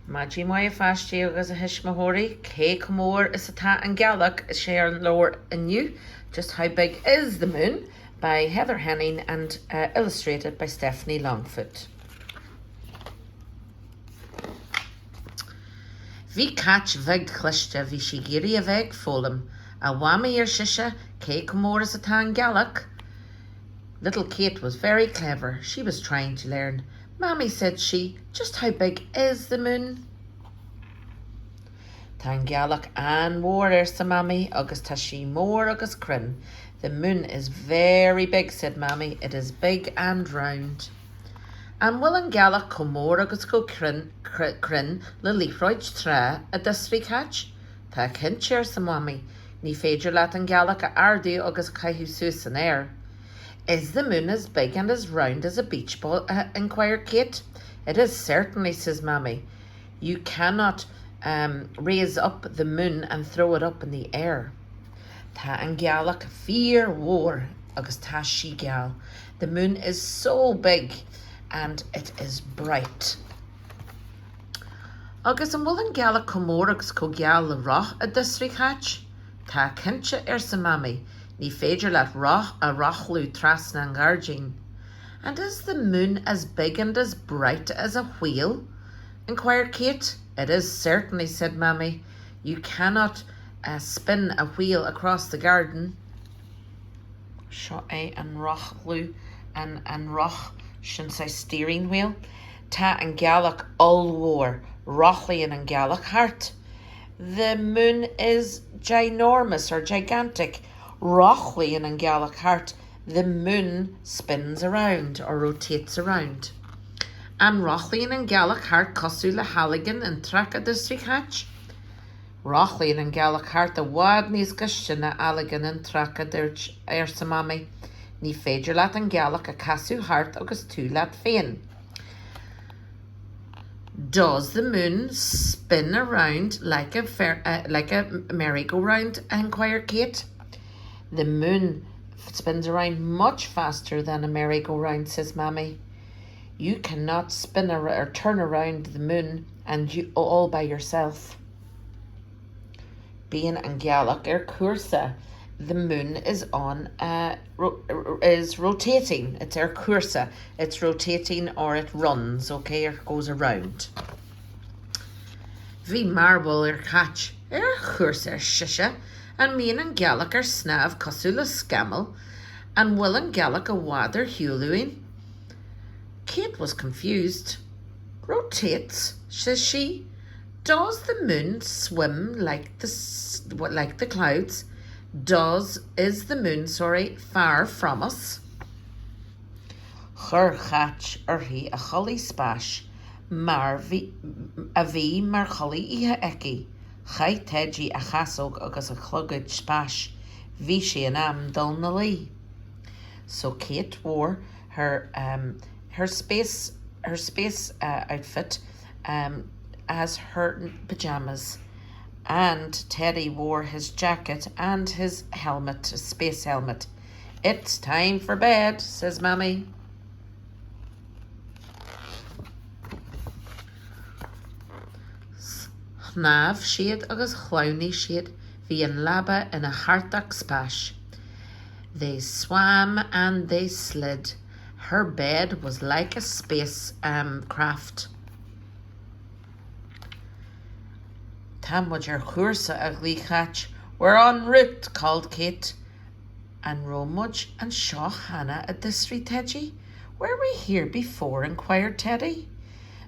Maidin mhaith a pháistí agus a thuismitheoirí, cé chomh mór is atá an ghealach? Is é ár leabhar inniu, Just How Big Is the Moon by Heather Henning and illustrated by Stephanie Longfoot. Bhí Cáit bheag chliste, bhí sí ag iarraidh a bheith ag foghlaim. A Mhamaí, ar sise, cé chomh mór is atá an ghealach? Little Kate was very clever, she was trying to learn. Mammy, said she, just how big is the moon? Tá an ghealach an-mhór, arsa Mamaí, agus tá sí mór agus cruinn. The moon is very big, said Mammy, it is big and round. An bhfuil an ghealach chomh mór agus chomh cruinn le liathróid trá, a d'fhiosraigh Cáit. Tá cinnte, arsa Mamaí, ní féidir leat an ghealach a ardú agus a chaitheamh suas san aer. Is the moon as big and as round as a beach ball? inquired Kate. It is certainly, says Mammy. You cannot um, raise up the moon and throw it up in the air. Tá an ghealach fíormhór agus tá sí geal. The moon is so big and it is bright. Agus an bhfuil an ghealach chomh mór agus chomh geal le roth, a d'fhiosraigh Cáit. Tá cinnte, arsa Mamaí, ní féidir leat roth a rothlú trasna an ghairdín. And is the moon as big and as bright as a wheel? inquired Kate. It is certainly, said Mammy. You cannot uh, spin a wheel across the garden. Seo é an rothlú an an roth sin saghas steering wheel. Tá an ghealach ollmhór, rothlaíonn an ghealach thart. The moon is ginormous or gigantic. Rothlaíonn an ghealach thart. The moon spins around or rotates around. An rothlaíonn an ghealach thart cosúil le halaigean an truic a d'fhiosraigh Cáit? Rothlaíonn an ghealach thart i bhfad níos gaiste ná alaigean an truic a dúirt arsa Mamaí. Ní féidir leat an ghealach a chasadh thart agus tú leat féin. Does the moon spin around like a, uh, like a merry-go-round? inquired Kate. The moon spins around much faster than a merry-go-round, says Mammy. You cannot spin or turn around the moon and you all by yourself. Bíonn an ghealach ar cúrsa. The moon is on uh, ro is rotating. It's ar cúrsa. It's rotating or it runs, okay, or goes around. Bhí mearbhall ar Cháit. Ar chúrsa ar sise, an mbíonn an ghealach ar snámh cosúil le scamall, an bhfuil an ghealach i bhfad ar shiúl uainn? Kate was confused. Rotates, says she. Does the moon swim like the, like the clouds? Does, is the moon, sorry, far from us? Chuir Cháit uirthi a chulaith spáis mar bhí, a bhí mar chulaith oíche aici. Chaith Teidí a chasóg agus a chlogaid spáis. Bhí sé in am dul 'na luí. So Kate wore her, um, her space, her space uh, outfit um, as her pyjamas. And Teddy wore his jacket and his helmet, his space helmet. It's time for bed, says Mammy. Shnámh siad agus shleamhnaigh siad, bhí an leaba ina hárthach spáis. They swam and they slid. Her bed was like a space um, craft. Tá muid ar chúrsa a ghlaoigh Cáit. We're en route, called Kate. An raibh muid anseo cheana a d'fhiosraigh Teidí? Were we here before? inquired Teddy.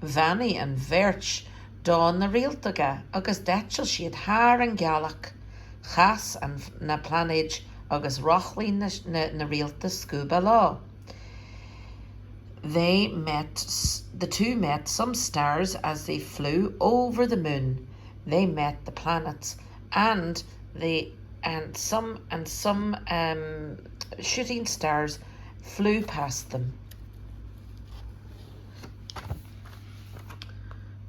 Bheannaigh an bheirt do na réaltóga agus d'eitil siad thar an ghealach. Chas an, na pláinéid agus rothlaigh na, na, na réalta scuaibe leo. They met, the two met some stars as they flew over the moon. They met the planets and the and some and some um, shooting stars flew past them.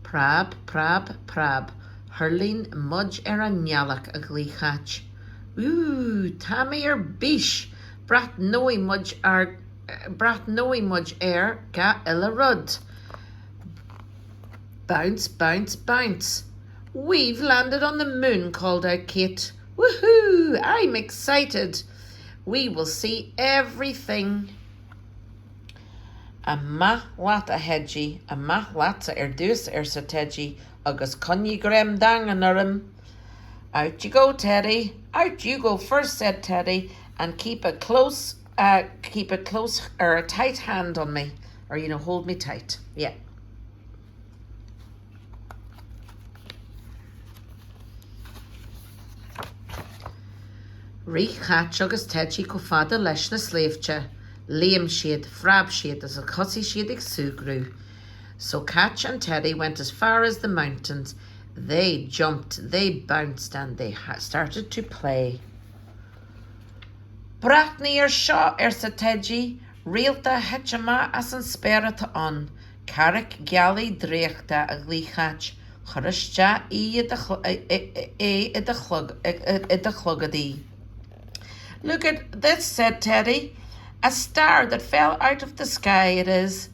Preab, preab, preab, Thuirling muid ar an ngealach, a ghlaoigh Cáit. Úúú, tá mé ar bís! Breathnóidh muid ar breathnóidh muid ar gach uile rud. Bounce, bounce, bounce. We've landed on the moon, called out Kate. Woohoo! I'm excited. We will see everything. Amach leat, a Theidí, amach leatsa ar dtús, arsa Teidí, agus coinnigh greim daingean orm. Out you go, Teddy. Out you go first, said Teddy, and keep a close, uh, keep a close or a tight hand on me, or you know, hold me tight. Yeah. Rith Cáit agus Teidí chomh fada leis na sléibhte. Léim siad, phreab siad agus thosaigh siad ag súgradh. So Cáit and Teddy went as far as the mountains. They jumped, they bounced and they started to play. Breathnaigh ar seo, arsa Teidí, réalta a thit amach as an spéir atá ann. Carraig gealaí draíochta, a ghlaoigh Cáit, cuir isteach í i do chlogad í. Look at this, said Teddy. A star that fell out of the sky it is.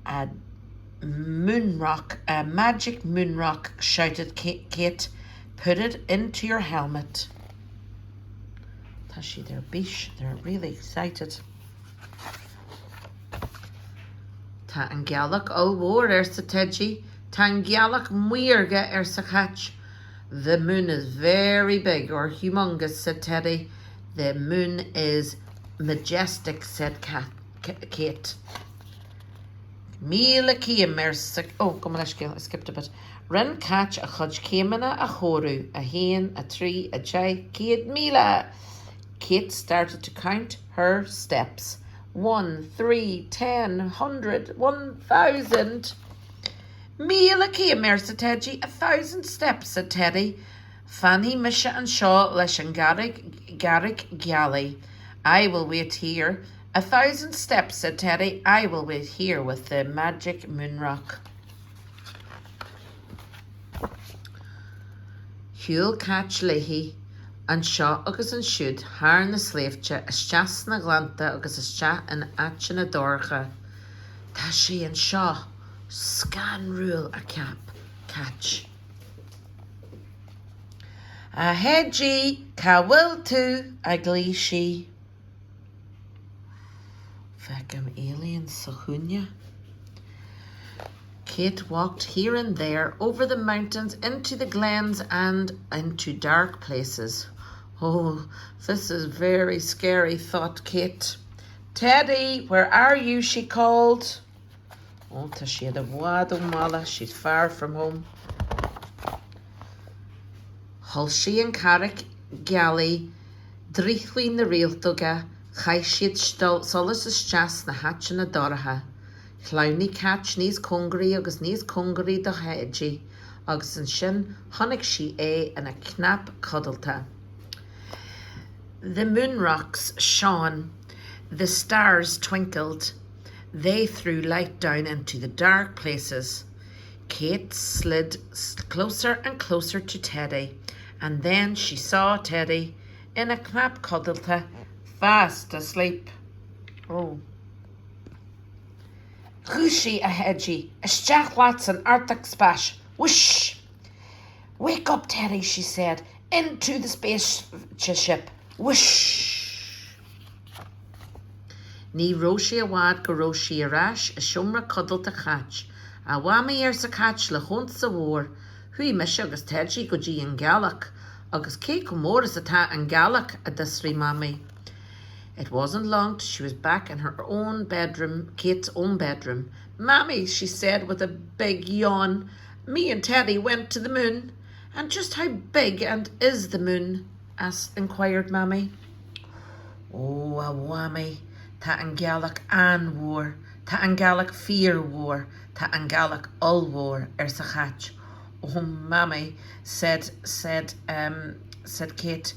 A moonrock, a magic moonrock, shouted Kate. Put it into your helmet. Tá siad ar bís, they're really excited. Tá an ghealach ollmhór, arsa Teidí. Tá an ghealach maorga, arsa Cáit. The moon is very big, or humongous, said Teddy. The moon is majestic, said Kate. Míle céim, arsa, oh, gabh mo leithscéal, I skipped a bit. Rinne Cáit a chuid céimeanna a chomhaireamh, 1, 3, 10, 100,000! Kate started to count her steps. 1, 3, 10, 100, 1,000! Míle céim, arsa Teidí, a thousand steps, said Teddy. Fanfaidh mise anseo leis an gcarraig gcarraig ghealaí. I will wait here. A thousand steps, said Teddy, I will wait here with the magic moonrock. Shiúil Cáit léi, anseo agus ansiúd, thar na sléibhte, isteach sna gleannta agus isteach in áiteanna dorcha. Tá sé anseo! Scanrúil, a cheap Cáit. A Theidí, cá bhfuil tú? a ghlaoigh sí. Feicim alien sa chúinne. Kate walked here and there, over the mountains, into the glens and into dark places. Oh, this is very scary, thought Kate. Teddy, where are you? she called. Oh, tá siad i bhfad ón mbaile, she's far from home. Shoilsigh an charraig ghealaí drithligh na réaltóga, chaith siad solas isteach sna háiteanna dorcha. Shleamhnaigh Cáit níos cóngaraí agus níos cóngaraí do Theidí, agus ansin chonaic sí é ina chnap codlata. The moonrocks shone. The stars twinkled. They threw light down into the dark places. Kate slid closer and closer to Teddy, and then she saw Teddy ina chnap codlata, fast asleep. Oh. Dhúisigh, a Theidí, isteach leat san árthach spáis. Whoosh! Wake up, Teddy, she said, into the spaceship. Whoosh! Ní raibh sé i bhfad go raibh sí ar ais i seomra codlata Cháit. A Mhamaí, arsa Cáit le hónsa mhór, chuaigh mise agus Teidí go dtí an ghealach. Agus cé chomh mór is atá an ghealach? a d'fhiosraigh Mamaí. It wasn't long till she was back in her own bedroom, Kate's own bedroom. Mammy, she said with a big yawn, me and Teddy went to the moon. And just how big and is the moon? asked, inquired Mammy. Ó, a Mhamaí, tá an ghealach an-mhór, tá an ghealach fíormhór, tá an ghealach ollmhór, arsa Cáit. Oh, Mammy, said, said, um, said Kate,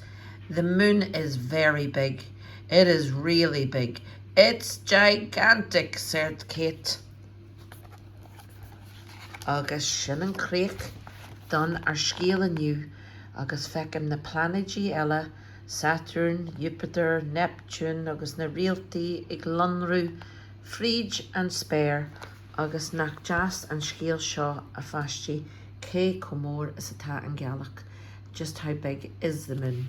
the moon is very big. It is really big. It's gigantic, said Kate. Agus sin an críoch don ár scéal inniu agus feicim na pláinéidí eile Saturn, Jupiter, Neptune agus na réaltaí ag lonrú fríd an spéir. Agus nach deas an scéal seo, a pháistí, cé chomh mór is atá an ghealach, just how big is the moon?